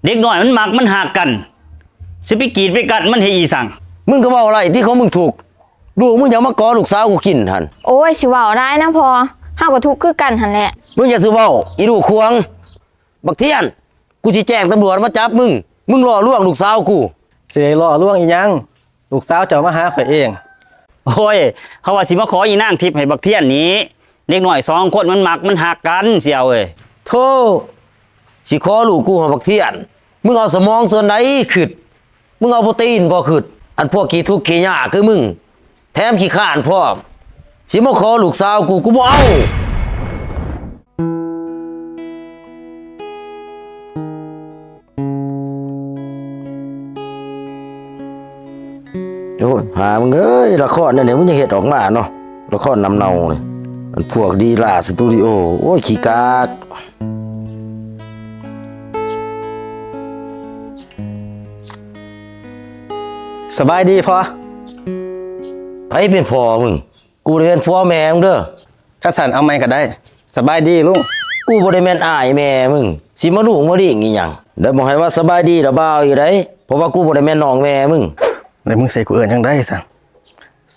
ເດັກນ້ອຍມັນມັກມັນຮັກກັນ ຊິໄປກີດໄປກັດມັນເຮັດອີ່ສັງ? ມຶງກໍເວົ້າໄດ້ຕິ ຂອງມຶງທຸກ ລູກມຶງຢາກມາຂໍລູກສາວກູກິນຫັ້ນ. ໂອ້ຍ ຊິເວົ້າຫຼາຍນະພໍ່ ເຮົາກໍທຸກຄືກັນຫັ້ນແຫຼະ. ມຶງຢ່າຊິເວົ້າ ອີລູກຂວາງ ບັກທຽນ ກູຊິແຈ້ງຕຳຫຼວດມາຈັບມຶງ ມຶງຫຼໍ່ລວງລູກສາວກູ. ຊິໄດ້ຫຼໍ່ລວງອີ່ຫຍັງ? ລູກສາວເຈົ້າມາຫາຂ້ອຍເອງ. ໂອ້ຍ ເຂົາວ່າຊິມາຂໍອີນາງທິບໃຫ້ບັກທຽນນີ້ ເດັກນ້ອຍສອງຄົນມັນມັກມັນຮັກກັນ ສ່ຽວເອີຍ. ໂທ້ ຊິຂໍລູກກູໃຫ້ບັກທຽນ? ມຶງເອົາສະໝອງສ່ວນໃດຄິດ? ມຶງເອົາໂປຣຕີນບໍ່ຄິດ? ອັນພວກຂີ້ທຸກຂີ້ຍາກຄືມຶງ ແຖມຂີ້ຄ້ານພ້ອມ ຊິມາຂໍລູກສາວກູ ກູບໍ່ເອົາ. ໂອ້ຍ ຫາມຶງເອີຍ ລະຄອນແນວນີ້ມັນຍັງເຮັດອອກມາເນາະ ລະຄອນນ້ຳເນົ່ານີ້ ອັນພວກລີລາສະຕູດິໂອ ໂອ້ຍ ຂີ້ກາກ. ສະບາຍດີພໍ່. ໃຜເປັນພໍ່ມຶງ? ກູນີ້ແມ່ນຜົວແມ່ມຶງເດີ້. ຄັນຊັ້ນເອົາໃໝ່ກໍໄດ້. ສະບາຍດີລຸງ. ກູບໍ່ໄດ້ແມ່ນອ້າຍແມ່ມຶງ ຊິມາລຸງມາລິງອີ່ຫຍັງ? ແລ້ວບໍ່ໃຫ້ວ່າສະບາຍດີລະບ່າວອີກໄດ໋ ເພາະວ່າກູບໍ່ໄດ້ແມ່ນນ້ອງແມ່ມຶງ. ແລ້ວມຶງຊິໃຫ້ກູເອີ້ນຈັ່ງໃດຊັ້ນ?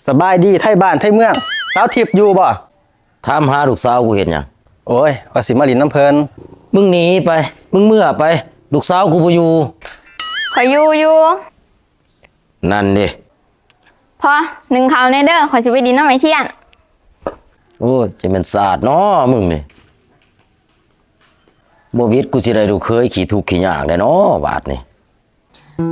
ສະບາຍດີໄທບ້ານໄທເມືອງ. ສາວທິບຢູ່ບໍ່? ຖາມຫາລູກສາວກູເຮັດຫຍັງ? ໂອ້ຍ ວ່າຊິມາຫຼິ້ນນຳເພິ່ນ. ມຶງໜີໄປ ມຶງເມືອໄປ ລູກສາວກູບໍ່ຢູ່. ຂ້ອຍຢູ່ຢູ່. ນັ້ນເດ້. ພໍ່ ໜຶ້ງເຂົ້າແດ່ເດີ້ ຂ້ອຍຊິໄປດິນນຳໄອ້ທຽນ. ໂອ້ຍ ຈະແມ່ນຊາດເນາະມຶງນີ້ ບໍ່ວິດກູຊິໄດ້ລູກເຂີຍຂີ້ທຸກຂີ້ຍາກແດ່ເນາະບາດນີ້.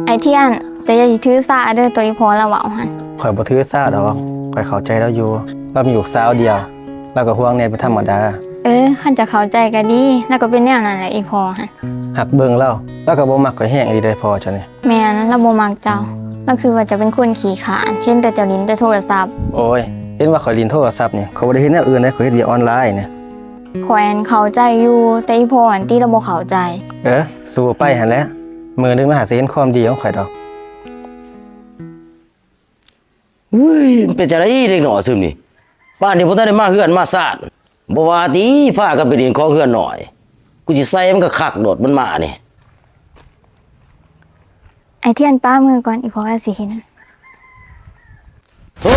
ໄອ້ທຽນ ເຈົ້າຢ່າຊິຖືສາເດີ້ ໂຕອີ່ພໍ່ລາວເວົ້າຫັ້ນ. ຂ້ອຍບໍ່ຖືສາດອກ ຂ້ອຍເຂົ້າໃຈລາວຢູ່ ລາວມີລູກສາວດຽວ ລາວກໍຫ່ວງແດ່ເປັນທຳມະດາ. ເອີ ຄັນເຈົ້າເຂົ້າໃຈກໍດີ ລາວກໍເປັນແນວນັ້ນແຫຼະ ອີ່ພໍ່ຫັ້ນ. ຫາກເບິ່ງລາວ ລາວກໍບໍ່ມັກຂ້ອຍແຮງອີ່ຫຼີເດ້ພໍ່ເຈົ້ານີ້. ແມ່ນ ລາວບໍ່ມັກເຈົ້າ ລາວຄິດວ່າເຈົ້າເປັນຄົນຂີ້ຄ້ານ ເຫັນແຕ່ເຈົ້າຫຼິ້ນແຕ່ໂທລະສັບ. ໂອ້ຍ ເຫັນວ່າຂ້ອຍຫຼິ້ນໂທລະສັບນີ້ ຂ້ອຍບໍ່ໄດ້ເຮັດແນວອື່ນເດ້ ຂ້ອຍເຮັດວຽກອອນລາຍນີ້. ຂ້ອຍຫັ້ນເຂົ້າໃຈຢູ່ ແຕ່ອີ່ພໍ່ຫັ້ນຕິລາວບໍ່ເຂົ້າໃຈ. ເອີ ສູ້ໄປຫັ້ນແຫຼະ ມື້ໜຶ່ງລາວຫາກຊິເຫັນຄວາມດີຂອງຂ້ອຍດອກ. ເຮີ້ຍ ມັນເປັນຈັ່ງໃດເດັກນ້ອຍຊຸມນີ້ ປານນີ້ບໍ່ທັນໄດ້ມາເຮືອນມາຊານ ບໍ່ວ່າຕິ ພາກັນໄປຫຼິ້ນຂອງເຮືອນນ້ອຍ ກູຊິໃສ່ມັນຄັກໆໂລດ ມັນມານີ້. ໄອ້ທຽນ ປະມືກ່ອນ ອີ່ພໍ່ລາວຊິເຫັນ. ໂທ້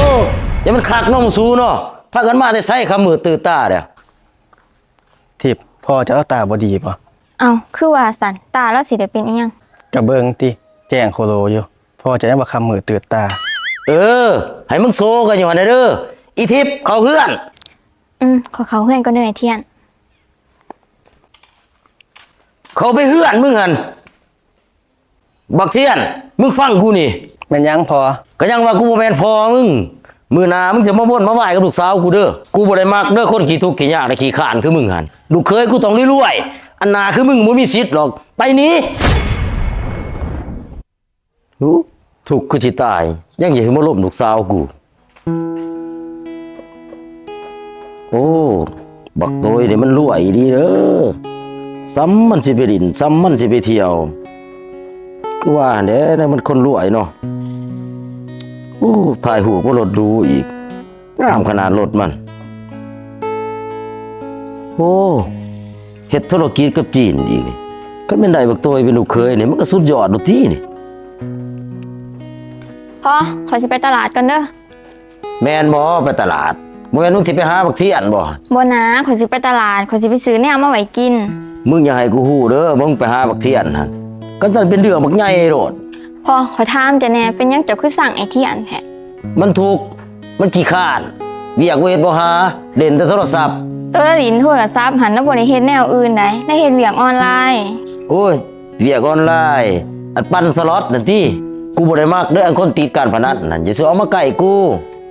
ຢ່າມັນຄັກເນາະ ໝູ່ສູເນາະ ພາກັນມາແຕ່ໃສ ຄ່ຳມືດຕື່ນຕາເດ້. ທິບ ພໍ່ເຈົ້າຕາບໍ່ດີບໍ? ເອົ້າ ຄືວ່າຊັ້ນ ຕາລາວຊິໄດ້ເປັນອີ່ຫຍັງ? ກະເບິ່ງຕິ ແຈ້ງໂຄໂລຢູ່ ພໍ່ເຈົ້າຍັງວ່າຄ່ຳມືດຕື່ນຕາ. ເອີ ໃຫ້ມຶງໂຊກັນຢູ່ຫັ້ນນະເດີ້ ອີ່ທິບ ເຂົ້າເຮືອນ. ອືມ ຂໍເຂົ້າເຮືອນກ່ອນເດີ້ ອ້າຍທຽນ. ເຂົ້າໄປເຮືອນມຶງຫັ້ນ. ບັກທຽນ ມຶງຟັງກູນີ້. ແມ່ນຫຍັງພໍ່? ກະຍັງວ່າກູບໍ່ແມ່ນພໍ່ມຶງ ມື້ໜ້າມຶງຈະມາວົນມາວາຍກັບລູກສາວກູເດີ້. ກູບໍ່ໄດ້ມັກເດີ້ ຄົນຂີ້ທຸກຂີ້ຍາກ ແລະ ຂີ້ຄ້ານຄືມຶງຫັ້ນ. ລູກເຂີຍກູຕ້ອງລວຍໆ ອັນໜ້າຄືມຶງບໍ່ມີສິດດອກ. ໄປໜີ. ໂອ້ ທຸກຄືຊິຕາຍ ຍັງຢາກມາລົມລູກສາວກູ. ໂອ້ ບັກໂຕຍນີ້ມັນລວຍອີ່ຫຼີເດີ້ ສ່ຳມັນຊິໄປຫຼິ້ນ ສ່ຳມັນຊິໄປທ່ຽວ ຄືວ່າຫັ້ນແຫຼະ ມັນຄົນລວຍເນາະ. ໂອ້ ຖ່າຍຮູບກັບລົດຫຼູອີກ ງາມຂະໜາດລົດມັນ. ໂອ້ ເຮັດທຸລະກິດກັບຈີນອີກນີ້ ຄັນແມ່ນໄດ້ບັກໂຕຍເປັນລູກເຂີຍນີ້ ມັນກໍສຸດຍອດໂລດຕິນີ້. ພໍ່ ຂ້ອຍຊິໄປຕະຫຼາດກ່ອນເດີ້. ແມ່ນບໍ່ ໄປຕະຫຼາດ? ບໍ່ແມ່ນມຶງຊິໄປຫາບັກທຽນບໍ່? ບໍ່ນາ ຂ້ອຍຊິໄປຕະຫຼາດ ຂ້ອຍຊິໄປຊື້ແນວມາໄວ້ກິນ. ມຶງຢ່າໃຫ້ກູຮູ້ເດີ້ ວ່າມຶງໄປຫາບັກທຽນຫັ້ນ ຄັນຊັ້ນເປັນເລື່ອງບັກໃຫຍ່ໂລດ. ພໍ່ ຂ້ອຍຖາມເຈົ້າແດ່ ເປັນຫຍັງເຈົ້າຄືຊັງໄອ້ທຽນແທ້? ມັນທຸກ ມັນຂີ້ຄ້ານ ວຽກບໍ່ເຮັດບໍ່ຫາ ຫຼິ້ນແຕ່ໂທລະສັບ. ໂຕລະຫຼິ້ນໂທລະສັບຫັ້ນ ລາວບໍ່ໄດ້ເຮັດແນວອື່ນໃດ ລາວເຮັດວຽກອອນລາຍ. ໂອ້ຍ ວຽກອອນລາຍ ອັນປັ່ນສະລັອດນັ້ນຕິ. ກູບໍ່ໄດ້ມັກເດີ້ ອັນຄົນຕິດການພະນັນນັ້ນ ຢ່າຊິເອົາມາໃກ້ກູ.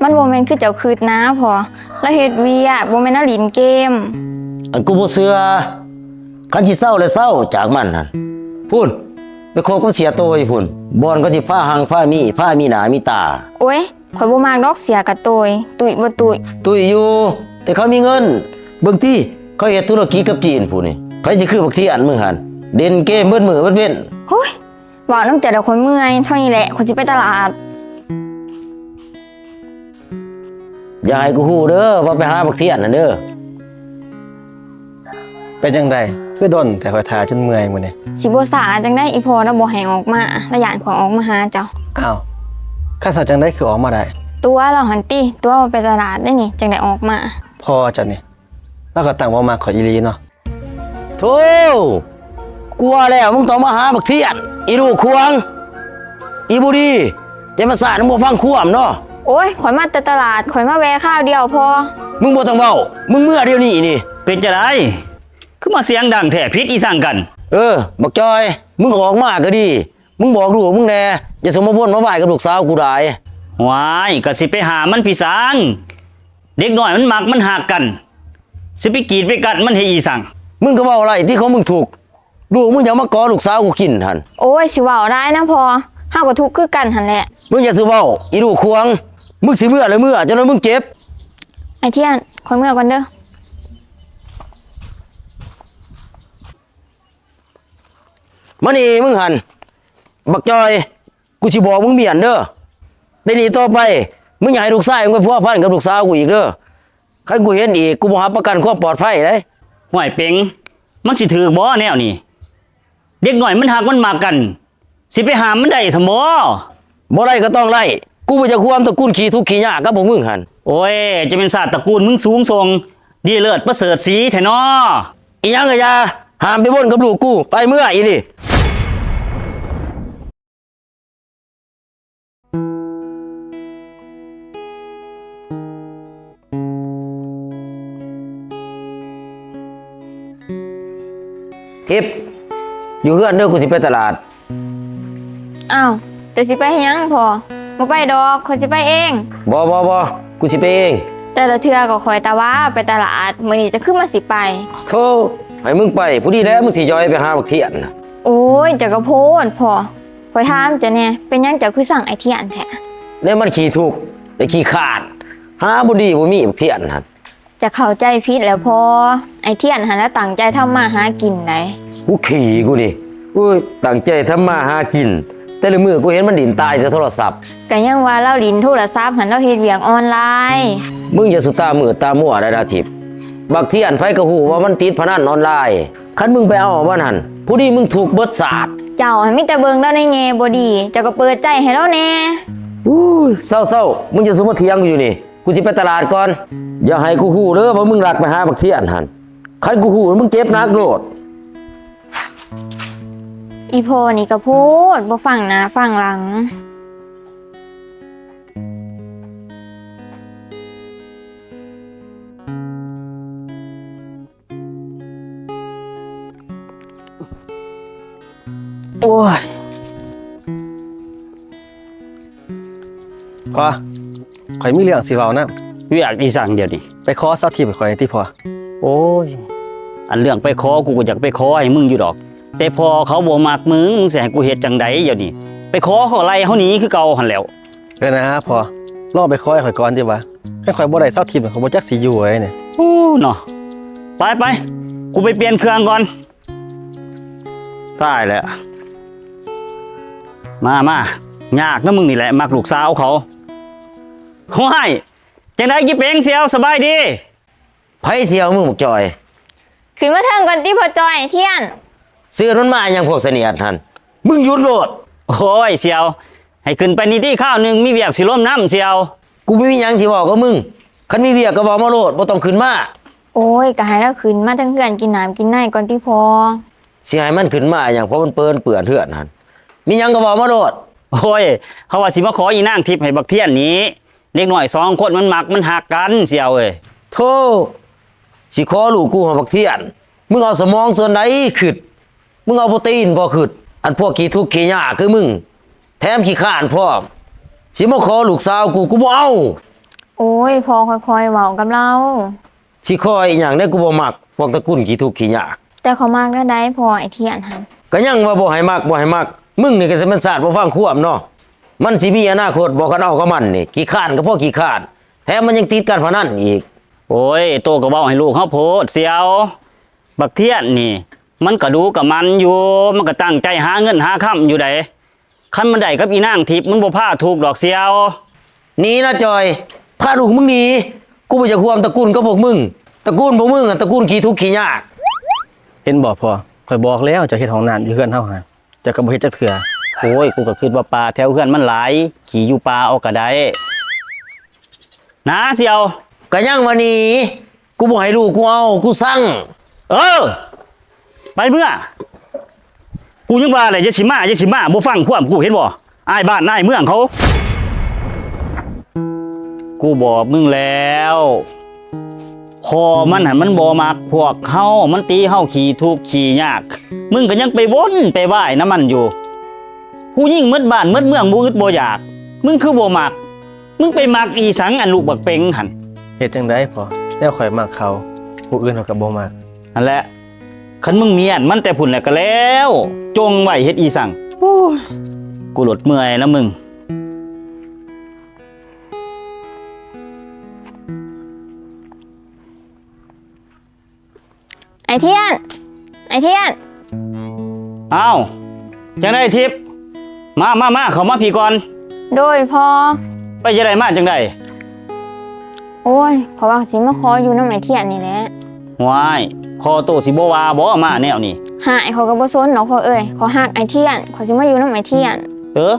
ມັນບໍ່ແມ່ນຄືເຈົ້າຄິດນາພໍ່ ລາວເຮັດວຽກ ບໍ່ແມ່ນລາວຫຼິ້ນເກມ. ອັນກູບໍ່ເຊື່ອ ຄັນຊິເຊົາແລ້ວເຊົາຈາກມັນຫັ້ນ ພຸ້ນ ໄປຄົບກັບເສຍໂຕຍພຸ້ນ ບ່ອນເຂົາຊິພາຮັ່ງພາມີ ພາມີໜ້າມີຕາ. ໂອ້ຍ ຂ້ອຍບໍ່ມັກດອກເສຍກະໂຕຍ ຕຸ້ຍບໍ່ຕຸ້ຍ. ຕຸ້ຍຢູ່ ແຕ່ເຂົາມີເງິນ. ເບິ່ງຕິ ເຂົາເຮັດທຸລະກິດກັບຈີນພຸ້ນນີ້. ໃຜຊິຄືບັກທຽນມຶງຫັ້ນ ຫຼິ້ນເກມເບິດມື້ເບິດເວັນ. ໂອ້ຍ ເວົ້ານຳເຈົ້າແລ້ວຂ້ອຍເມື່ອຍ. ເທົ່ານີ້ແຫຼະ ຂ້ອຍຊິໄປຕະຫຼາດ. ຢ່າໃຫ້ກູຮູ້ເດີ້ ວ່າໄປຫາບັກທຽນຫັ້ນເດີ້. ເປັນຈັ່ງໃດ ຄືດົນແທ້ ຂ້ອຍຖ້າຈົນເມື່ອຍມື້ນີ້. ຊິບໍ່ຊ້າຈັ່ງໃດ ອີ່ພໍ່ລາວບໍ່ໃຫ້ອອກມາ ລາວຢ້ານຂ້ອຍອອກມາຫາເຈົ້າ. ອ້າວ ຄັນຊັ້ນຈັ່ງໃດຄືອອກມາໄດ້? ຕົວະລາວຫັ້ນຕິ ຕົວະວ່າໄປຕະຫຼາດເດ້ນີ້ ຈັ່ງໄດ້ອອກມາ. ພໍ່ເຈົ້ານີ້ ລາວກໍຕັ້ງບໍ່ມັກຂ້ອຍອີ່ຫຼີເນາະ. ໂທ້ ກູວ່າແລ້ວ ມຶງຕ້ອງມາຫາບັກທຽນ ອີລູກຂວາງ ອີບໍ່ດີ ແຕ່ມາຊາດ ມຶງບໍ່ຟັງຄວາມເນາະ. ໂອ້ຍ ຂ້ອຍມາແຕ່ຕະຫຼາດ ຂ້ອຍມາແວ່ຄາວດຽວພໍ. ມຶງບໍ່ຕ້ອງເວົ້າ ມຶງເມືອດຽວນີ້ນີ້. ເປັນຈັ່ງໃດ ຄືມາສຽງດັງແທ້ ຜິດອີ່ສັງກັນ? ເອີ ບັກຈ່ອຍ ມຶງອອກມາກໍດີ ມຶງບອກລູກມຶງແດ່ ຢ່າສົມມາວົນມາວາຍກັບລູກສາວກູຫຼາຍ. ຫວາຍ ກໍຊິໄປຫ້າມມັນພິສັງ ເດັກນ້ອຍມັນມັກມັນຮັກກັນ ຊິໄປກີດໄປກັດມັນເຮັດອີ່ສັງ? ມຶງກໍເວົ້າໄລ່ຕິ ຂອງມຶງທຸກ ລູກມຶງຢາກມາຂໍລູກສາວກູກິນຫັ້ນ. ໂອ້ຍ ຊິເວົ້າຫຼາຍນະພໍ່ ເຮົາກໍທຸກຄືກັນຫັ້ນແຫຼະ. ມຶງຢ່າສູ່ເວົ້າ ອີລູກຂວາງ ມຶງຊິເມືອແລ້ວເມືອ ຈັ່ງນັ້ນມຶງເຈັບ. ອ້າຍທຽນ ຂ້ອຍເມືອກ່ອນເດີ້. ມານີ້ມຶງຫັ້ນ ບັກຈ່ອຍ ກູຊິບອກມຶງໝ້ຽນເດີ້ ແຕ່ນີ້ຕໍ່ໄປ ມຶງຢ່າໃຫ້ລູກຊາຍມຶງໄປພົວພັນກັບລູກສາວກູອີກເດີ້. ຄັນກູເຫັນອີກ ກູບໍ່ຮັບປະກັນຄວາມປອດໄພເດ້. ຫ້ວຍເປັງ ມັນຊິຖືກບໍ່ແນວນີ້? ເດັກນ້ອຍມັນຮັກມັນມັກກັນ ຊິໄປຫ້າມມັນໄດ້ຊັ້ນບໍ່? ບໍ່ໄດ້ກໍຕ້ອງໄດ້ ກູບໍ່ຢາກຮ່ວມຕະກູນຂີ້ທຸກຂີ້ຍາກກັບພວກມຶງຫັ້ນ. ໂອ້ຍ ຈະແມ່ນຊາດຕະກູນມຶງສູງສົ່ງ ດີເລີດປະເສີດສີແທ້ນໍ. ອີຫຍັງກໍຢ່າ ຫ້າມໄປວົນກັບລູກກູ ໄປເມືອອີ່ນີ້. ທິບ ຢູ່ເຮືອນເດີ້ ກູຊິໄປຕະຫຼາດ. ອ້າວ ເຈົ້າຊິໄປເຮັດຫຍັງພໍ່? ບໍ່ໄປດອກ ຂ້ອຍຊິໄປເອງ. ບໍ່ ບໍ່ ບໍ່ ກູຊິໄປເອງ. ແຕ່ລະເທື່ອກໍຂ້ອຍຕາຫວາໄປຕະຫຼາດ ມື້ນີ້ເຈົ້າຄືມາຊິໄປ? ໂທ້ ໃຫ້ມຶງໄປ ພໍດີແລ້ວ ມຶງຊິຢອຍໄປຫາບັກທຽນນະ. ໂອ້ຍ ເຈົ້າກໍໂພດພໍ່. ຂ້ອຍຖາມເຈົ້າແດ່ ເປັນຫຍັງເຈົ້າຄືຊັງອ້າຍທຽນແທ້? ແນວມັນຂີ້ທຸກ ແລະຂີ້ຄ້ານ ຫາບໍ່ດີບໍ່ມີ ບັກທຽນຫັ້ນ. ເຈົ້າເຂົ້າໃຈຜິດແລ້ວພໍ່ ອ້າຍທຽນຫັ້ນລະຕັ້ງໃຈທຳມາຫາກິນໃດ໋. ກູຂີ້ກູນີ້ ໂອ້ຍ ຕັ້ງໃຈທຳມາຫາກິນ ແຕ່ລະມື້ກູເຫັນມັນຫຼິ້ນຕາຍແຕ່ໂທລະສັບ. ກະຍັງວ່າລາວຫຼິ້ນໂທລະສັບຫັ້ນ ລາວເຮັດວຽກອອນລາຍ. ມຶງຢ່າສູ່ຕາມືດຕາມົວໄດ໋ລະທິບ ບັກທຽນໃຜກໍຮູ້ວ່າມັນຕິດພະນັນອອນລາຍ. ຄັນມຶງໄປເອົາມັນຫັ້ນ ຜູ້ດີມຶງທຸກເບິດຊາດ. ເຈົ້າຫັ້ນມີແຕ່ເບິ່ງລາວໃນແງ່ບໍ່ດີ ເຈົ້າກໍເປີດໃຈໃຫ້ລາວແດ່. ອູ້ຍ ເຊົາໆ ມຶງຢ່າສູ່ມາຖຽງກູຢູ່ນີ້ ກູຊິໄປຕະຫຼາດກ່ອນ. ຢ່າໃຫ້ກູຮູ້ເດີວ່າມຶງລັກໄປຫາບັກທຽນຫັ້ນ ຄັນກູຮູ້ລະມຶງເຈັບໜັກໂລດ. ອີ່ພໍ່ນີ້ກໍໂພດ ບໍ່ຟັງໜ້າຟັງຫຼັງ. ໂອ້ຍ ພໍ່ ຂ້ອຍມີເລື່ອງຊິເວົ້ານຳ. ວຽກອີ່ສັງດຽວນີ້? ໄປຂໍສາວທິບໃຫ້ຂ້ອຍແດ່ຕິພໍ່. ໂອ້ຍ ອັນເລື່ອງໄປຂໍ ກູກໍຢາກໄປຂໍໃຫ້ມຶງຢູ່ດອກ ແຕ່ພໍ່ເຂົາບໍ່ມັກມຶງ ມຶງຊິໃຫ້ກູເຮັດຈັ່ງໃດດຽວນີ້? ໄປຂໍເຂົາກໍໄລ່ເຮົາໜີຄືເກົ່າຫັ້ນແຫຼ້ວ. ເອີນະພໍ່ ລອງໄປຂໍໃຫ້ຂ້ອຍກ່ອນຕິວະ ຄັນຂ້ອຍບໍ່ໄດ້ສາວທິບ ຂ້ອຍບໍ່ຈັກຊິຢູ່ໃດນີ້. ໂອ້ ເນາະ ໄປໆ ກູໄປປ່ຽນເຄື່ອງກ່ອນ. ຕາຍແລ້ວ ມາໆ ຍາກນຳມຶງນີ້ແຫຼະ ມັກລູກສາວເຂົາ. ຫ້ວຍ ຈັ່ງໃດກິເປັງ ສ່ຽວ ສະບາຍດີ? ໃຜສ່ຽວມຶງບັກຈ່ອຍ? ຂຶ້ນມາເທິງກ່ອນຕິພໍ່ຈ່ອຍ ທຽນ. ເຊີນມັນມາຫຍັງພວກສະເໜຽດຫັ້ນ ມຶງຢຸດໂລດ. ໂອ້ຍ ສ່ຽວ ໃຫ້ຂຶ້ນໄປນີ້ຕິ ຄາວໜຶ່ງມີວຽກຊິລົມນຳສ່ຽວ. ກູບໍ່ມີຫຍັງຊິເວົ້າກັບມຶງ ຄັນມີວຽກກໍເວົ້າມາໂລດ ບໍ່ຕ້ອງຂຶ້ນມາ. ໂອ້ຍ ກໍໃຫ້ລາວຂຶ້ນມາເທິງເຮືອນກິນນ້ຳກິນໃນກ່ອນຕິພໍ່. ຊິໃຫ້ມັນຂຶ້ນມາຫຍັງ ເພາະມັນເປິນເປື້ອນເຮືອນຫັ້ນ ມີຫຍັງກໍເວົ້າມາໂລດ. ໂອ້ຍ ເຮົາວ່າຊິມາຂໍອີນາງທິບໃຫ້ບັກທຽນນີ້ ເດັກນ້ອຍສອງຄົນມັນມັກມັນຮັກກັນສ່ຽວເອີຍ. ໂທ້ ຊິຂໍລູກກູໃຫ້ບັກທຽນ ມຶງເອົາສະໝອງສ່ວນໃດຄຶດ? ມຶງເອົາໂປຣຕີນບໍ່ຄຶດ? ອັນພວກຂີ້ທຸກຂີ້ຍາກຄືມຶງ ແຖມຂີ້ຄ້ານພ້ອມ ຊິມາຂໍລູກສາວກູ ກູບໍ່ເອົາ. ໂອ້ຍ ພໍ່ຄ່ອຍໆເວົ້າກັບລາວ. ຊິຄ່ອຍອີ່ຫຍັງເດ້ ກູບໍ່ມັກພວກຕະກູນຂີ້ທຸກຂີ້ຍາກ. ແຕ່ຂ້ອຍມັກແນວໃດພໍ່ ອ້າຍທຽນຫັ້ນ? ກໍຍັງວ່າບໍ່ໃຫ້ມັກ ບໍ່ໃຫ້ມັກ ມຶງນີ້ກໍຊິແມ່ນຊາດບໍ່ຟັງຄວາມເນາະ. ມັນຊິມີອະນາຄົດບໍ່ ຄັນເອົາກັບມັນນີ້? ຂີ້ຄ້ານກໍພໍຂີ້ຄ້ານ ແຖມມັນຍັງຕິດການພະນັນອີກ. ໂອ້ຍ ໂຕກໍເວົ້າໃຫ້ລູກເຮົາໂພດສ່ຽວ. ບັກທຽນນີ້ ມັນກະດຸກະໝັ່ນຢູ່ ມັນກະຕັ້ງໃຈຫາເງິນຫາຄຳຢູ່ໃດ໋. ຄັນມັນໄດ້ກັບອີນາງທິບ ມັນບໍ່ພາທຸກດອກສ່ຽວ. ໜີນະຈ່ອຍ ພາລູກມຶງໜີ. ກູບໍ່ຢາກຮ່ວມຕະກູນກັບພວກມຶງ. ຕະກູນພວກມຶງຫັ້ນ ຕະກູນຂີ້ທຸກຂີ້ຍາກ. ເຫັນບໍ່ພໍ່? ຂ້ອຍບອກແລ້ວ ເຈົ້າເຮັດຫ້ອງນ້ຳຢູ່ເຮືອນເຮົາຫັ້ນ ເຈົ້າກໍບໍ່ເຮັດຈັກເທື່ອ. ໂອ້ຍ ກູກໍຄິດວ່າປາແຖວເຮືອນມັນຫຼາຍ ຂີ້ຢູ່ປ່າເອົາກໍໄດ້. ໜາຊິເອົາ. ກໍຍັງວ່າໜີ ກູບໍ່ໃຫ້ລູກກູເອົາ ກູຊັງ. ເອີ ໄປເມືອ. ກູຍັງວ່າແຫຼະ ຢ່າຊິມາ ຢ່າຊິມາ ບໍ່ຟັງຄວາມກູເຫັນບໍ່? ອາຍບ້ານອາຍເມືອງເຂົາ. ກູບອກມຶງແລ້ວ ພໍ່ມັນຫັ້ນມັນບໍ່ມັກພວກເຮົາ ມັນຕີເຮົາຂີ້ທຸກຂີ້ຍາກ ມຶງກໍຍັງໄປວົນໄປວາຍນຳມັນຢູ່. ຜູ້ຍິງໝົດບ້ານໝົດເມືອງບໍ່ອຶດບໍ່ຢາກ ມຶງຄືບໍ່ມັກ? ມຶງໄປມັກອີ່ສັງອັນລູກບັກເປັງຫັ້ນ? ເຮັດຈັ່ງໃດພໍ່? ແນວຂ້ອຍມັກເຂົາ ຜູ້ອື່ນເຂົາກໍບໍ່ມັກ. ຫັ້ນແຫຼະ ຄັນມຶງມ້ຽນມັນແຕ່ພຸ້ນແຫຼະກໍແລ້ວ ຈົ່ງໄວ້ເຮັດອີ່ສັງ. ໂອ້ຍ ກູໂລດເມື່ອຍນຳມຶງ. ໄອ້ທຽນ ໄອ້ທຽນ. ອ້າວ ຈັ່ງໃດທິບ? ມາ ມາ ມາ ເຂົ້າມາພີ້ກ່ອນ. ໂດຍພໍ່. ໄປຈັ່ງໃດ ມາຈັ່ງໃດ? ໂອ້ຍ ຂ້ອຍວ່າຊິມາຂໍຢູ່ນຳໄອ້ທຽນນີ້ແຫຼະ. ຫວາຍ ພໍ່ໂຕຊິບໍ່ວ່າບໍ່ ມາແນວນີ້? ຫາຍ ຂ້ອຍກໍບໍ່ສົນດອກພໍ່ເອີຍ ຂ້ອຍຮັກໄອ້ທຽນ ຂ້ອຍຊິມາຢູ່ນຳໄອ້ທຽນ. ເອີ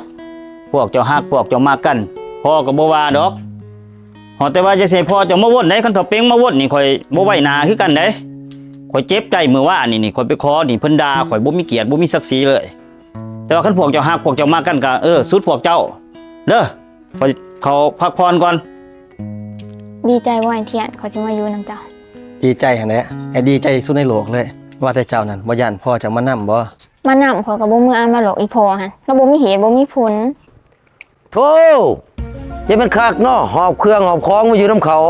ພວກເຈົ້າຮັກພວກເຈົ້າມັກກັນ ພໍ່ກໍບໍ່ວ່າດອກ. ຮອດແຕ່ວ່າຢ່າຊິໃຫ້ພໍ່ເຈົ້າມາວົນໃດ ຄັນເຖົ້າເປັງມາວົນນີ້ ຂ້ອຍບໍ່ໄວ້ໜ້າຄືກັນໃດ. ຂ້ອຍເຈັບໃຈມື້ວານນີ້ ຂ້ອຍໄປຂໍນີ້ ເພິ່ນດ່າຂ້ອຍບໍ່ມີກຽດບໍ່ມີສັກສີເລີຍ. ແຕ່ວ່າຄັນພວກເຈົ້າຮັກພວກເຈົ້າມັກກັນກໍ ເອີ ສຸດພວກເຈົ້າເດີ ຂ້ອຍເຂົ້າພັກຜ່ອນກ່ອນ. ດີໃຈບໍ່ອ້າຍທຽນ ຂ້ອຍຊິມາຢູ່ນຳເຈົ້າ? ດີໃຈຫັ້ນແຫຼະ ໃຫ້ດີໃຈທີ່ສຸດໃນໂລກເລີຍ. ວ່າແຕ່ເຈົ້ານັ້ນ ບໍ່ຢ້ານພໍ່ເຈົ້າມານຳບໍ່? ມານຳ ຂ້ອຍກໍບໍ່ເມືອນຳດອກ ອີ່ພໍ່ຫັ້ນ ລາວບໍ່ມີເຫດບໍ່ມີຜົນ. ໂທ້ ຢ່າແມ່ນຄັກເນາະ ຫອບເຄື່ອງຫອບຂອງມາຢູ່ນຳເຂົາ.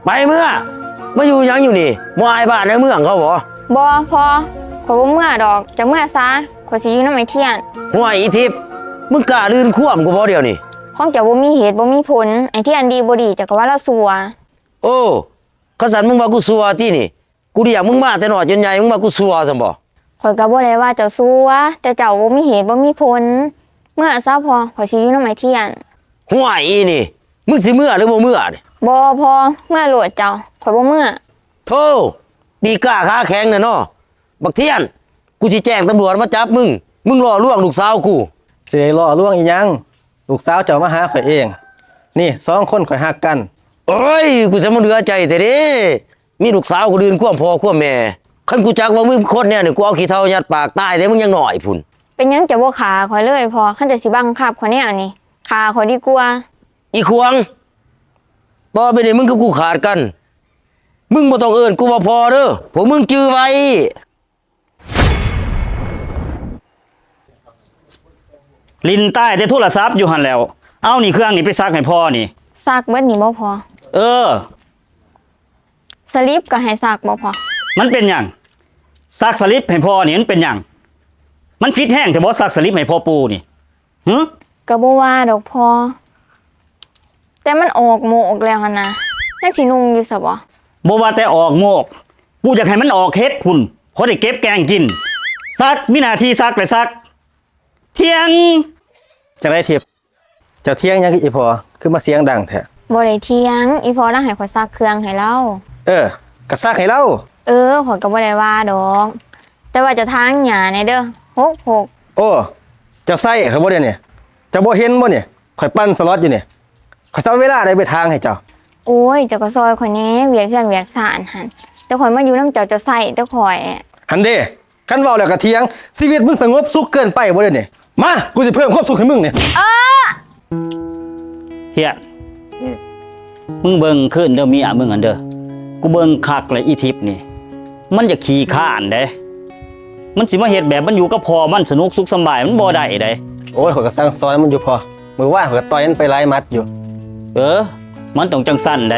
ໄປເມືອ ມາຢູ່ຫຍັງຢູ່ນີ້ ບໍ່ອາຍບ້ານອາຍເມືອງເຂົາບໍ? ບໍ່ພໍ່ ຂ້ອຍບໍ່ເມືອດອກ ເຈົ້າເມືອຊະ ຂ້ອຍຊິຢູ່ນຳອ້າຍທຽນ. ຫ້ວຍ ອີ່ທິບ ມຶງກ້າລື່ນຄວາມກູບໍດຽວນີ້? ຂອງເຈົ້າບໍ່ມີເຫດບໍ່ມີຜົນ ອ້າຍທຽນດີບໍ່ດີ ເຈົ້າກໍວ່າລາວຊົ່ວ. ໂອ້ ຄັນຊັ້ນມຶງວ່າກູຊົ່ວຕິນີ້? ກູລ້ຽງມຶງມາແຕ່ນ້ອຍຈົນໃຫຍ່ ມຶງວ່າກູຊົ່ວຊັ້ນບໍ? ຂ້ອຍກໍບໍ່ໄດ້ວ່າເຈົ້າຊົ່ວ ແຕ່ເຈົ້າບໍ່ມີເຫດບໍ່ມີຜົນ. ເມືອຊະພໍ່ ຂ້ອຍຊິຢູ່ນຳອ້າຍທຽນ. ຫ້ວຍ ອີ່ນີ້ ມຶງຊິເມືອຫຼືບໍ່ເມືອນີ້? ບໍ່ພໍ່ ເມືອໂລດເຈົ້າ ຂ້ອຍບໍ່ເມືອ. ໂທ້ ປີກກ້າຂາແຂງແທ້ເນາະ ບັກທຽນ. ກູຊິແຈ້ງຕຳຫຼວດມາຈັບມຶງ ມຶງຫຼໍ່ລວງລູກສາວກູ. ຊິໄດ້ຫຼໍ່ລວງອີ່ຫຍັງ? ລູກສາວເຈົ້າມາຫາຂ້ອຍເອງ. ນີ້ ສອງຄົນຂ້ອຍຮັກກັນ. ໂອ້ຍ ກູຊິມາເຫຼືອໃຈແທ້ເດ ມີລູກສາວກໍລື່ນຄວາມພໍ່ຄວາມແມ່. ຄັນກູຈັກວ່າມຶງເປັນຄົນແນວນີ້ ກູເອົາຂີ້ເຖົ້າຍັດປາກຕາຍແຕ່ມຶງຍັງນ້ອຍພຸ້ນ. ເປັນຫຍັງເຈົ້າບໍ່ຂ້າຂ້ອຍເລີຍພໍ່? ຄັນເຈົ້າຊິບັງຄັບຂ້ອຍແນວນີ້ ຂ້າຂ້ອຍດີກວ່າ. ອີຂວາງ ຕໍ່ໄປນີ້ມຶງກັບກູຂາດກັນ. ມຶງບໍ່ຕ້ອງເອີ້ນກູວ່າພໍ່ເດີ ພວກມຶງຈື່ໄວ້. ຫຼິ້ນຕາຍແຕ່ໂທລະສັບຢູ່ຫັ້ນແຫຼ້ວ. ເອົານີ້ ເຄື່ອງນີ້ໄປຊັກໃຫ້ພໍ່ນີ້. ຊັກເບິດນີ້ບໍ່ພໍ່? ເອີ ສະລິບກໍໃຫ້ຊັກບໍ່ພໍ່? ມັນເປັນຫຍັງ? ຊັກສະລິບໃຫ້ພໍ່ນີ້ມັນເປັນຫຍັງ? ມັນຜິດແຮງແທ້ບໍ່ ຊັກສະລິບໃຫ້ພໍ່ປູ່ນີ້? ຫື? ກໍບໍ່ວ່າດອກພໍ່ ແຕ່ມັນອອກໂມກແລ້ວຫັ້ນນະ ຍັງຊິນຸ່ງຢູ່ຊະບໍ? ບໍ່ວ່າແຕ່ອອກໂມກ ກູຢາກໃຫ້ມັນອອກເຫັດພຸ້ນ ພໍໄດ້ເກັບແກງກິນ. ຊັກ ມີໜ້າທີ່ຊັກແລະຊັກ. ຖຽງ. ຈັ່ງໃດທິບ? ເຈົ້າຖຽງຫຍັງກັບອີ່ພໍ່ ຄືມາສຽງດັງແທ້? ບໍ່ໄດ້ຖຽງ ອີ່ພໍ່ລາວໃຫ້ຂ້ອຍຊັກເຄື່ອງໃຫ້ລາວ. ເອີ ກໍຊັກໃຫ້ລາວ. ເອີ ຂ້ອຍກໍບໍ່ໄດ້ວ່າດອກ ແຕ່ວ່າເຈົ້າຖາງຫຍ້າແດ່ເດີ ຫົກຫົກ. ໂອ້ ເຈົ້າໃຊ້ຂ້ອຍບໍ່ດຽວນີ້? ເຈົ້າບໍ່ເຫັນບໍ່ນີ້ ຂ້ອຍປັ່ນສະລັອດຢູ່ນີ້ ຂ້ອຍຊິເອົາເວລາໃດໄປຖາງໃຫ້ເຈົ້າ? ໂອ້ຍ ເຈົ້າກໍຊ່ອຍຂ້ອຍແດ່ ວຽກເຮືອນວຽກຊານຫັ້ນ ແຕ່ຂ້ອຍມາຢູ່ນຳເຈົ້າ ເຈົ້າໃຊ້ແຕ່ຂ້ອຍ. ຫັ້ນເດ້ ຄັນເວົ້າແລ້ວກໍຖຽງ. ຊີວິດມຶງສະຫງົບສຸກເກີນໄປບໍ່ດຽວນີ້? ມາ ກູຊິເພີ່ມຄວາມສຸກໃຫ້ມຶງນີ້. ເອີ ທຽນ ອືມ ມຶງເບິ່ງຄືນເດີ ເມຍມຶງຫັ້ນເດີ ກູເບິ່ງຄັກແລ້ວ ອີ່ທິບນີ້ ມັນຢາກຂີ້ຄ້ານເດ້. ມັນຊິມາເຮັດແບບມັນຢູ່ກັບພໍ່ມັນສະໜຸກສຸກສຳບາຍ ມັນບໍ່ໄດ້ເດ້. ໂອ້ຍ ຂ້ອຍກໍສັ່ງສອນມັນຢູ່ພໍ່ ມື້ວານຂ້ອຍກໍຕ່ອຍມັນໄປຫຼາຍໝັດຢູ່. ເອີ ມັນຕ້ອງຈັ່ງຊັ້ນໃດ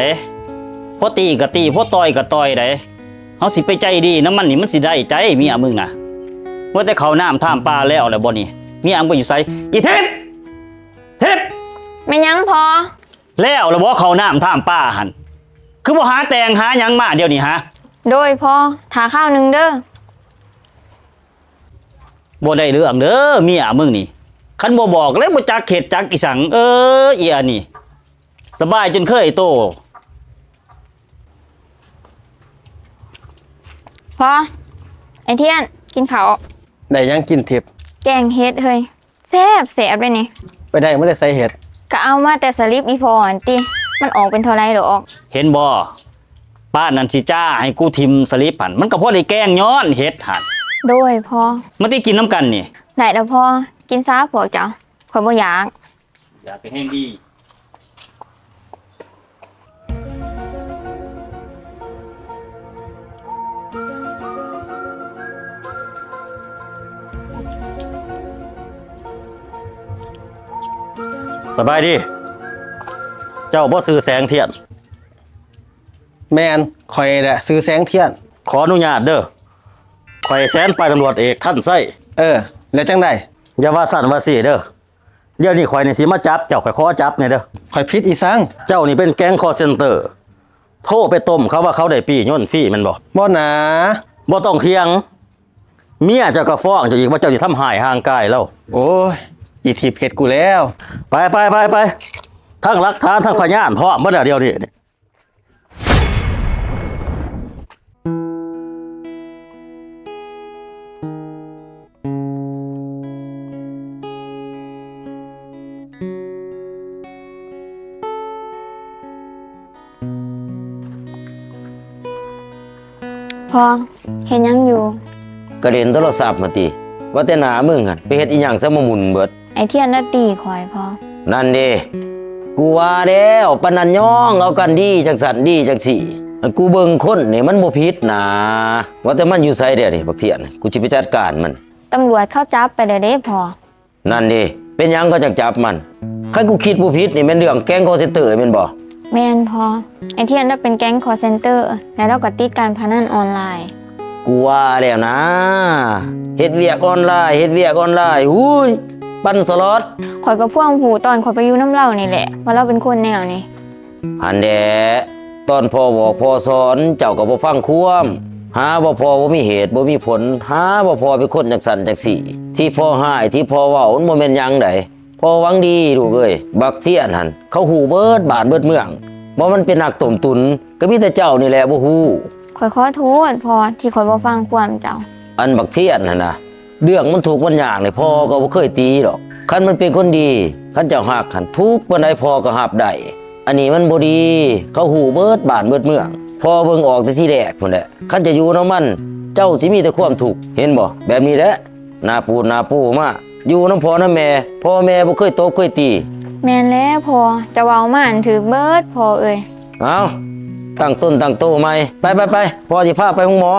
ພໍຕີກໍຕີ ພໍຕ່ອຍກໍຕ່ອຍໃດ. ເຮົາຊິໄປໃຈດີນຳມັນນີ້ ມັນຊິໄດ້ໃຈເມຍມຶງນະ. ວ່າແຕ່ເຂົ້ານ້ຳຖ້ຳປາແລ້ວແລ້ວບໍ່ນີ້? ເມຍມຶງໄປຢູ່ໃສ? ອີ່ທິບ! ທິບ! ແມ່ນຫຍັງພໍ່? ແລ້ວແລ້ວບໍ່ເຂົ້ານ້ຳຖ້ຳປາຫັ້ນ? ຄືບໍ່ຫາແຕ່ງຫາຫຍັງມາດຽວນີ້ຫາ? ໂດຍພໍ່ ຖ້າຄາວໜຶ່ງເດີ. ບໍ່ໄດ້ເລື່ອງເດີ ເມຍມຶງນີ້ ຄັນບໍ່ບອກແລ້ວບໍ່ຈັກເຮັດຈັກອີ່ສັງ. ເອີ ອີອັນນີ້ ສະບາຍຈົນເຄີຍໂຕ. ພໍ່ ອ້ທຽນ ກິນເຂົ້າ. ໄດ້ຫຍັງກິນທິບ? ແກງເຫັດເຮີ້ຍ ແຊບໆເດ້ນີ້. ໄປໄດ້ມາແຕ່ໃສເຫັດ? ກະເອົາມາແຕ່ສະລິບອີ່ພໍ່ຫັ້ນຕິ ມັນອອກເປັນເທົ່າໃດດອກ. ເຫັນບໍ່ ປ້ານັ້ນຊິຈ້າໃຫ້ກູຖິ້ມສະລິບຫັ້ນ ມັນກໍພໍໄດ້ແກງຍ້ອນເຫັດຫັ້ນ. ໂດຍພໍ່. ມາຕິ ກິນນຳກັນນີ້. ໄດ້ລະພໍ່ ກິນຊາພວກເຈົ້າ ຂ້ອຍບໍ່ຢາກ. ຢາກກໍແຮງດີ. ສະບາຍດີ. ເຈົ້າບໍ່ຊື່ແສງທຽນ? ແມ່ນ, ຂ້ອຍແຫຼະຊື່ແສງທຽນ. ຂໍອະນຸຍາດເດີ້. ຂ້ອຍແສນປາຍຕຳຫຼວດເອກ ທັນໄຊ. ເອີ, ແລ້ວຈັ່ງໃດ? ຢ່າວ່າຊັ້ນວ່າຊີ້ເດີ້. ດຽວນີ້ຂ້ອຍນີ້ຊິມາຈັບເຈົ້າ, ຂ້ອຍຂໍຈັບແດ່ເດີ້. ຂ້ອຍຜິດອີ່ສັງ? ເຈົ້ານີ້ເປັນແກ້ງຄໍເຊັນເຕີ ໂທໄປຕົ້ມເຂົາວ່າເຂົາໄດ້ປີ້ຍົນຟຣີແມ່ນບໍ່? ບໍ່ນາ. ບໍ່ຕ້ອງຖຽງ. ເມຍເຈົ້າກໍຟ້ອງເຈົ້າອີກວ່າເຈົ້ານີ້ທຳຮ້າຍຮ່າງກາຍລາວ. ໂອ້ຍ, ອີ່ທິບເຮັດກູແລ້ວ. ໄປ, ໄປ, ໄປ, ໄປ. ທັງຫຼັກຖານ, ທັງພະຍານພ້ອມເບິດແລ້ວດຽວນີ້. ພໍ່ ເຮັດຫຍັງຢູ່? ກະຫຼິ້ນໂທລະສັບຫັ້ນຕິ. ວ່າແຕ່ໜ້າມຶງຫັ້ນ ໄປເຮັດອີ່ຫຍັງຊະມາໝຸ່ນເບິດ. ໄອ້ທຽນລະຕີຂ້ອຍພໍ່. ນັ້ນເດ້ ກູວ່າແລ້ວ, ປານນັ້ນຍ້ອງເອົາກັນດີຈັ່ງຊັ້ນດີຈັ່ງຊີ້. ອັນກູເບິ່ງຄົນນີ້ມັນບໍ່ຜິດນາ. ວ່າແຕ່ມັນຢູ່ໃສດຽວນີ້ ບັກທຽນ? ກູຊິໄປຈັດການມັນ. ຕຳຫຼວດເຂົາຈັບໄປແລ້ວເດ້ພໍ່. ນັ້ນເດ້ ເປັນຫຍັງເຂົາຈັ່ງຈັບມັນ? ຄັນກູຄິດບໍ່ຜິດນີ້ແມ່ນເລື່ອງແກ້ງຄໍເຊັນເຕີແມ່ນບໍ່? ແມ່ນພໍ່. ໄອ້ທຽນລະເປັນແກ້ງຄໍເຊັນເຕີ ແລະລາວກໍຕິດການພະນັນອອນລາຍ. ກູວ່າແລ້ວນາ, ເຮັດວຽກອອນລາຍ, ເຮັດວຽກອອນລາຍ, ຫູຍ, ປັ່ນສະລັອດ. ຂ້ອຍກໍພວມຮູ້ຕອນຂ້ອຍໄປຢູ່ນຳລາວນີ້ແຫຼະ ວ່າລາວເປັນຄົນແນວນີ້. ຫັ້ນແຫຼະ, ຕອນພໍ່ບອກພໍ່ສອນ ເຈົ້າກໍບໍ່ຟັງຄວາມ, ຫາວ່າພໍ່ບໍ່ມີເຫດບໍ່ມີຜົນ, ຫາວ່າພໍ່ເປັນຄົນຈັ່ງຊັ້ນຈັ່ງຊີ້. ທີ່ພໍ່ຮ້າຍ, ທີ່ພໍ່ເວົ້າ ມັນບໍ່ແມ່ນຫຍັງໃດ. ພໍ່ຫວັງດີລູກເອີຍ. ບັກທຽນຫັ້ນ ເຂົາຮູ້ເບິດບ້ານເບິດເມືອງ ວ່າມັນເປັນນັກຕົ້ມຕຸ໋ນ, ກໍມີແຕ່ເຈົ້ານີ້ແຫຼະບໍ່ຮູ້. ຂ້ອຍຂໍໂທດພໍ່ ທີ່ຂ້ອຍບໍ່ຟັງຄວາມເຈົ້າ. ອັນບັກທຽນຫັ້ນນະ ເລື່ອງມັນທຸກມັນຍາກນີ້ ພໍ່ກໍບໍ່ເຄີຍຕີດອກ. ຄັນມັນເປັນຄົນດີ, ຄັນເຈົ້າຮັກຫັ້ນ ທຸກປານໃດພໍ່ກໍຮັບໄດ້. ອັນນີ້ມັນບໍ່ດີ, ເຂົາຮູ້ເບິດບ້ານເບິດເມືອງ. ພໍ່ເບິ່ງອອກແຕ່ທີແລກພຸ້ນແຫຼະ. ຄັນຈະຢູ່ນຳມັນ, ເຈົ້າຊິມີແຕ່ຄວາມທຸກ, ເຫັນບໍ່? ແບບນີ້ແຫຼະ. ໜ້າປູດໜ້າປູມາ ຢູ່ນຳພໍ່ນຳແມ່, ພໍ່ແມ່ບໍ່ເຄີຍຕົບເຄີຍຕີ. ແມ່ນແລ້ວພໍ່, ເຈົ້າເວົ້າມານັ້ນຖືກເບິດພໍ່ເອີຍ. ເອົາ, ຕັ້ງຕົນຕັ້ງໂຕໃໝ່. ໄປ, ໄປ, ໄປ, ພໍ່ຊິພາໄປໂຮງໝໍ.